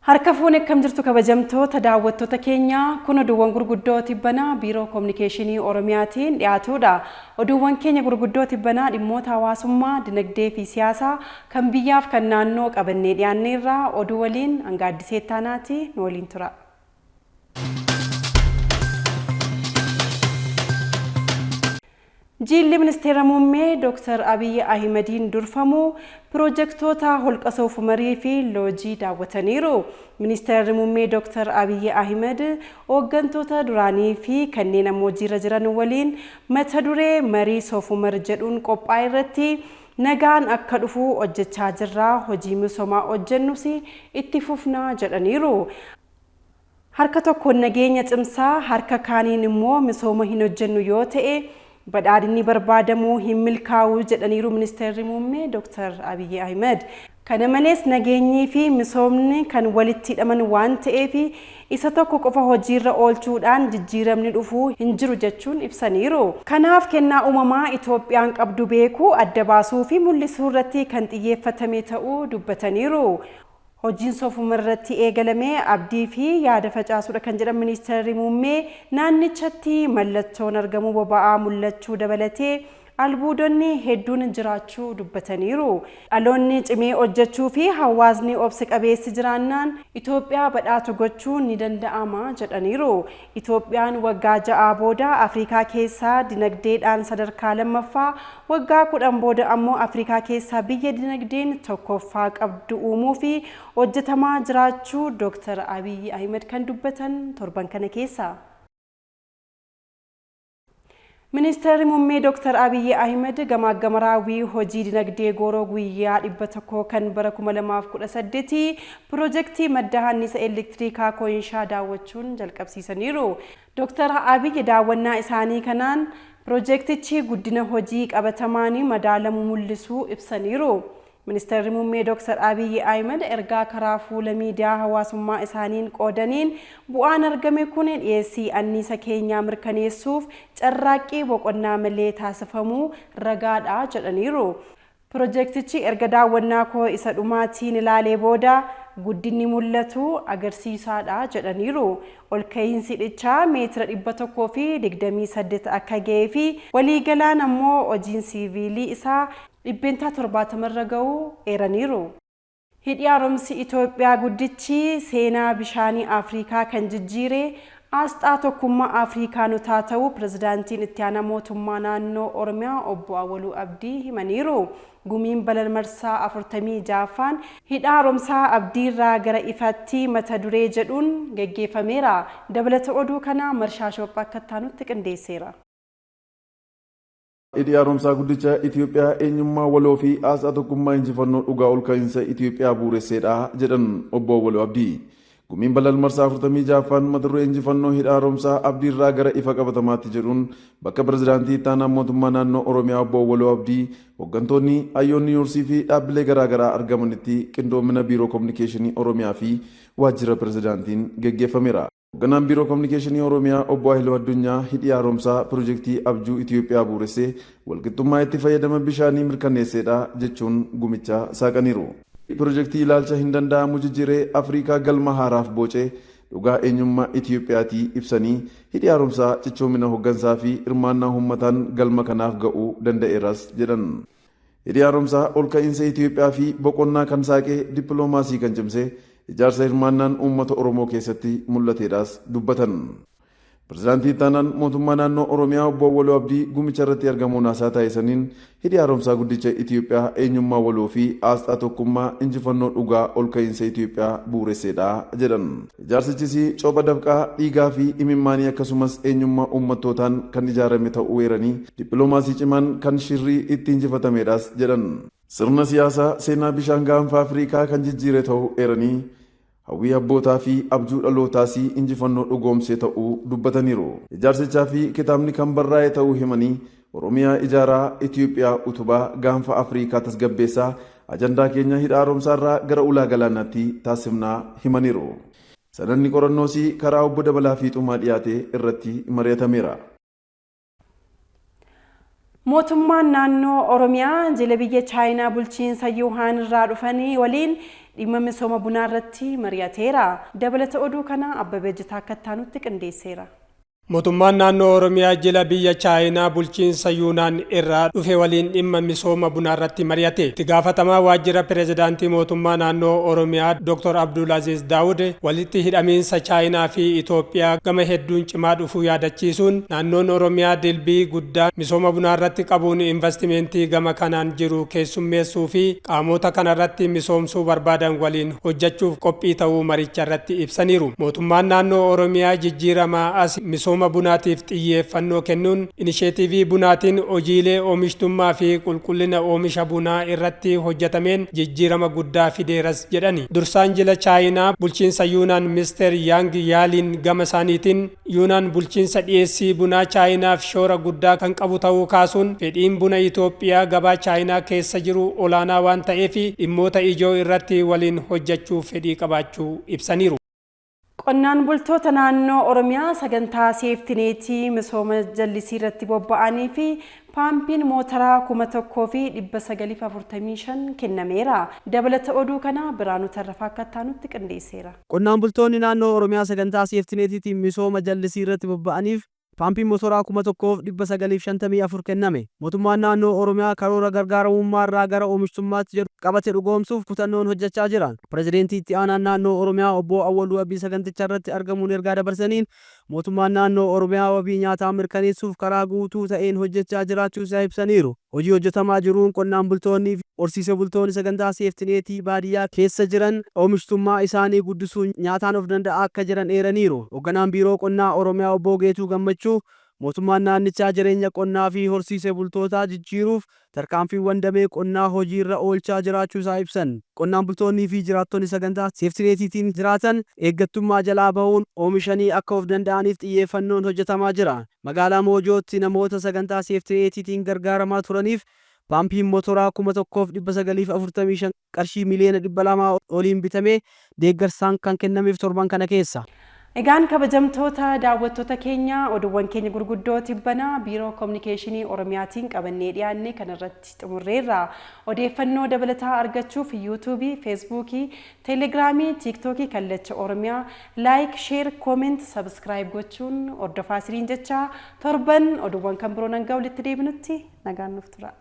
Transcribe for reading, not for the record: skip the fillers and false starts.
Harka fuune akkam jirtu kabajamtoota daawwattoota keenya? Kun oduuwwan gurguddoo tibbanaa Biiroo Kominikeeshinii Oromiyaatiin dhiyaatudha. Oduuwwan keenya gurguddoo tibbanaa dhimmoota hawaasummaa, dinagdee fi siyaasaa kan biyyaaf kan naannoo qabannee dhiyaanneerra. Oduu waliin hanga Addisee Ittaanaati, nu waliin tura. Jiilli Ministeera Muummee Dooktar Abiy Ahimadiin durfamu piroojektoota Holqa Soofumarii fi Loojii daawwataniiru. Ministeerri Muummee Dooktar Abiy Ahimad hooggantoota duraanii fi kanneen amma hojiirra jiran waliin mata duree marii Soofumar jedhuun qophaa'e irratti nagaan akka dhufu hojjechaa jirra, hojii misoomaa hojjennus itti fufna jedhaniiru. Harka tokkoon nageenya cimsaa harka kaaniin immoo misooma hin hojjennu yoo ta'e badhaadhinni barbaadamu hin milkaa'u jedhaniiru Ministeerri Muummee Dooktar Abiyyi Ahimad. Kana malees nageenyii fi misoomni kan walitti hidhaman waan ta'eef isa tokko qofa hojiirra oolchuudhaan jijjiiramni dhufu hin jiru jechuun ibsaniiru. Kanaaf kennaa uumamaa Itoophiyaan qabdu beekuu, adda baasuu fi mul'isuurratti kan xiyyeeffatame ta'uu dubbataniiru. Hojiin Soofumar irratti eegalame abdii fi yaada facaasuudha kan jedhan Ministeerri Muummee, naannichatti mallattoon argamuu boba'aa mul'achuu dabalatee albuudonni hedduun jiraachuu dubbataniiru. Dhaloonni cimee hojjechuu fi hawaasni obsa qabeessi jiraannaan Itoophiyaa badhaatu gochuun ni danda'ama jedhaniiru. Itoophiyaan waggaa ja'aa booda Afrikaa keessaa dinagdeedhaan sadarkaa lammaffaa, waggaa 10 booda ammoo Afrikaa keessaa biyya dinagdeen tokkoffaa qabdu uumuuf hojjetamaa jiraachuu Dooktar Abiy Ahimad kan dubbatan torban kana keessa. Ministeerri Muummee Dooktar Abiyyi Ahimad gamaaggama raawwii hojii dinagdee gooroo guyyaa 100 kan bara 2018 pirojektii madda anniisa elektirikaa Koyinshaa daawwachuun jalqabsiisaniiru. Dooktar Abiyyi daawwannaa isaanii kanaan pirojektichi guddina hojii qabatamaan madaalamu mul'isuu ibsaniiru. Ministeerri Muummee Dooktar Abiyyi Ahimad ergaa karaa fuula miidiyaa hawaasummaa isaaniin qoodaniin, bu'aan argame kun dhiyeessii anniisa keenyaa mirkaneessuuf carraaqqii boqonnaa malee taasifamuu ragaadha jedhaniiru. Pirojektichi erga daawwannaa koo isa dhumaatiin ilaalee booda guddinni mul'atu agarsiisaadha jedhaniiru. Olka'iinsi hidhichaa meetira 128 akka ga'ee fi waliigalaan ammoo hojiin siiviilii isaa %70 irra ga'uu eeraniiru. Hidhi Haaromsi Itoophiyaa Guddichi seenaa bishaanii Afrikaa kan jijjiire, aasxaa tokkummaa Afrikaanotaa ta'uu Pirezidaantiin Itti Aanaa Mootummaa Naannoo Oromiyaa Obbo Awwaluu Abdii himaniiru. Gumiin Balal Marsaa 46ffaan Hidha Haaromsaa Abdiirraa gara Ifaatti mata duree jedhuun gaggeeffameera. Dabalata oduu kanaa Marshaa Shoophaa akka itti aanutti qindeesseera. Hidhi Haaromsaa Guddicha Itiyoophiyaa eenyummaa waloo fi aasxaa tokkummaa injifannoo dhugaa olka'iinsa Itiyoophiyaa bu'uuresseedha jedhan Obbo Awwaluu Abdii. Gumiin Balal Marsaa 46ffaan mata duree Injifannoo Hidha Haaromsaa Abdiirraa gara Ifa Qabatamaatti jedhuun bakka Pirezidaantii Ittaanaan Mootummaa Naannoo Oromiyaa Obbo Awwaluu Abdii, hoggantoonni, hayyoonni yuunivarsiitii fi dhaabbilee garaagaraa argamanitti qindoomina Biiroo Kominikeeshinii Oromiyaa fi Waajjira Pirezidaantiin geggeeffameera. Hogganaan Biiroo Kominikeeshinii Oromiyaa Obbo Haayiluu Addunyaa hidhi haaromsaa pirojektii abjuu Itiyoophiyaa bu'uuressee walqixxummaa itti fayyadama bishaanii mirkaneesseedha jechuun gumicha saaqaniiru. Pirojektii ilaalcha hin danda'amu jijjiiree Afriikaa galma haaraaf boce dhugaa eenyummaa Itiyoophiyaatii ibsanii, hidhi haaromsaa cichoomina hoggansaa fi hirmaannaa uummataan galma kanaaf ga'uu danda'eeras jedhan. Hidhi Haaromsaa olka'iinsa Itiyoophiyaa fi boqonnaa kan saaqe, dippiloomaasii kan cimse, ijaarsa hirmaannaan uummata Oromoo keessatti mul'ateedhaas dubbatan. Pirezidaantii Ittaanaan Mootummaa Naannoo Oromiyaa Obbo Awwaluu Abdii gumicha irratti argamuun haasaa taasisaniin, Hidhi Haaromsaa Guddicha Itiyoophiyaa eenyummaa waloo fi aasxaa tokkummaa injifannoo dhugaa olka'iinsa Itiyoophiyaa bu'uuresseedha jedhan. Ijaarsichis copha dafqaa, dhiigaa fi imimmaanii akkasumas eenyummaa uummattootaan kan ijaarame ta'uu eeranii, dippilomaasii cimaan kan shirri itti injifatameedhas jedhan. Sirna siyaasaa seenaa bishaan gaanfa Afriikaa kan jijjiire ta'uu eeranii, hawwii abbootaa fi abjuu dhalootaas injifannoo dhugoomse ta'uu dubbataniiru. Ijaarsichaa fi kitaabni kan barraa'e ta'uu himanii, Oromiyaa ijaaraa, Itiyoophiyaa utubaa, gaanfa Afriikaa tasgabbeessaa ajandaa keenya hidha haaromsaarraa gara ulaa galaanaatti taasifnaa himaniiru. Sanadni qorannoos karaa obbo Dabalaa Fiixumaa dhiyaate irratti mari'atameera. Mootummaan naannoo Oromiyaa jila biyya Chaayinaa bulchiinsa Yuuhaan irraa dhufanii waliin dhimma misooma bunaa irratti mari'ateera. Dabalata oduu kana Abbabee Jitaa akka itti qindeesseera. Mootummaan naannoo Oromiyaa jila biyya Chaayinaa bulchiinsa Yuunaan irraa dhufe waliin dhimma misooma bunaa irratti mari'ate. Itti gaafatamaa waajjira pireezidaantii mootummaa naannoo Oromiyaa Dr. Abdulaziz Daawud walitti hidhamiinsa Chaayinaa fi Itoophiyaa gama hedduun cimaa dhufuu yaadachiisuun, naannoon Oromiyaa dilbii guddaa misooma bunaa irratti qabuun investimentii gama kanaan jiru keessummeessuu fi qaamota kanarratti misoomsuu barbaadan waliin hojjechuuf qophii ta'uu maricha irratti ibsaniiru. Mootummaan naannoo Oromiyaa jijjiiramaa as misooma bunaatiif xiyyeeffannoo kennuun inisheetiivii bunaatiin hojiilee oomishtummaa fi qulqullina oomisha bunaa irratti hojjetameen jijjiirama guddaa fideeras jedhani. Dursaan jila Chaayinaa bulchiinsa Yuunaan Mister Yang Yaaliin gama isaaniitiin, Yuunaan bulchiinsa dhiyeessii bunaa Chaayinaaf shoora guddaa kan qabu ta'uu kaasuun, fedhiin buna Itoophiyaa gabaa Chaayinaa keessa jiru olaanaa waan ta'eef dhimmoota ijoo irratti waliin hojjechuuf fedhii qabaachuu ibsaniiru. Qonnaan bultoota naannoo Oromiyaa sagantaa seeftineetii misooma jallisii irratti bobba'anii fi paampiin mootaraa 1945 kennameera. Dabalata oduu kana Biraanuu Tarrafaa akka itti qindeesseera. Qonnaan bultoonni naannoo Oromiyaa sagantaa seeftineetiitiin misooma jallisii irratti bobba'aniif paampiin motoraa 1954 kenname. Mootummaan naannoo Oromiyaa karoora gargaaramummaa irraa gara oomishtummaatti jedhu qabate dhugoomsuuf kutannoon hojjechaa jira. Pireezidaantii itti aanaan naannoo Oromiyaa obbo Awwaluu Abdii saganticha irratti argamuun ergaa dabarsaniin, mootummaan naannoo Oromiyaa wabii nyaataa mirkaneessuuf karaa guutuu ta'een hojjechaa jiraachuu isaa ibsaniiru. Hojii hojjetamaa jiruun qonnaan bultoonni fi horsiisee bultoonni sagantaa seeftineetii baadiyyaa keessa jiran oomishtummaa isaanii guddisuun nyaataan of danda'aa akka jiran eeraniiru. Hoogganaan Biiroo Qonnaa Oromiyaa obbo Geetuu Gammachuu mootummaan naannichaa jireenya qonnaa fi horsiisee bultootaa jijjiiruuf tarkaanfiiwwan damee qonnaa hojiirra oolchaa jiraachuu isaa ibsan. Qonnaan bultoonnii fi jiraattonni sagantaa seeftineetiitiin jiraatan eeggattummaa jalaa bahuun oomishanii akka of danda'aniif xiyyeeffannoon hojjetamaa jira. Magaalaa Moojootti namoota sagantaa seeftineetiitiin gargaaramaa turaniif paampiin motoraa 1945 qarshii miliyoona 200 oliin bitamee deeggarsaan kan kennameef torban kana keessa. Egaan kabajamtoota daawwattoota keenya, oduuwwan keenya gurguddoo tibbanaa Biiroo Kominikeeshinii Oromiyaatiin qabannee dhiyaanne kanarratti xumurreerra. Odeeffannoo dabalataa argachuuf Yuutuubii, Feesbuukii, Teelegiraamii, Tiiktookii Kallacha Oromiyaa like, share, comment, subscribe gochuun hordofaa isiniin jecha, torban oduuwwan kan biroon hanga walitti deebinutti nagaan nuuf tura.